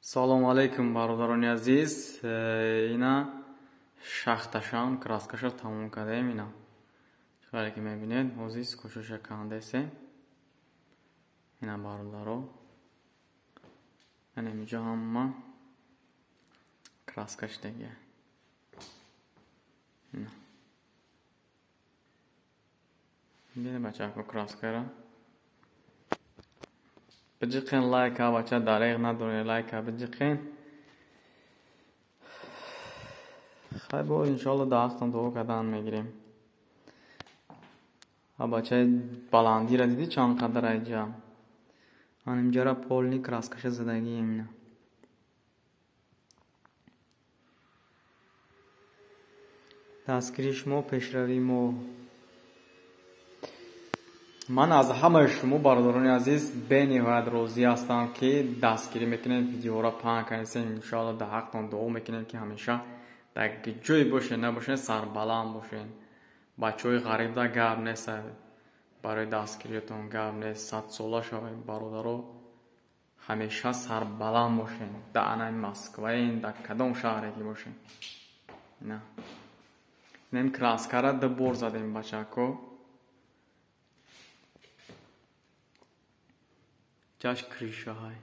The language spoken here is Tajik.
Салому алейкум, бародарони азиз. Ина шахташам краскаша тамом кардем. Ина чиқаре ки мебинед, ҳозир скотчоша кандесем. Ина бародаро, ана инҷо ҳама краска шудагия. Ина дидед, бачако, краскара биҷиқен, лайка, бача, дареғ надоред, лайка биҷиқен. Хай, бо иншоалло дар ҳақтон дуо кардан мегирем. Бачаи баландира дидӣ, чанд қадар айҷа ан инҷара полный краскаша задагием. Ина дастгирии шумо пешравии мо. Ман аз ҳамаи шумо, бародарони азиз, бениҳоят розӣ ҳастам, ки дастгирӣ мекунем, видеоро паҳн кардем. Иншоалло дар ҳақтон дуо мекунем, ки ҳамеша дар ҷое бошед, набошед, сарбаланд бошед. Бачаҳои ғарибда гап нест, барои дастгириятон гап нест. Садсола шавед, бародаро, ҳамеша сарбаланд бошед, дар анаи Москваен, дар кадом шаҳре ки бошед. Ина инам краскара ду бор задем, бачако. Ҷаш крышаҳай.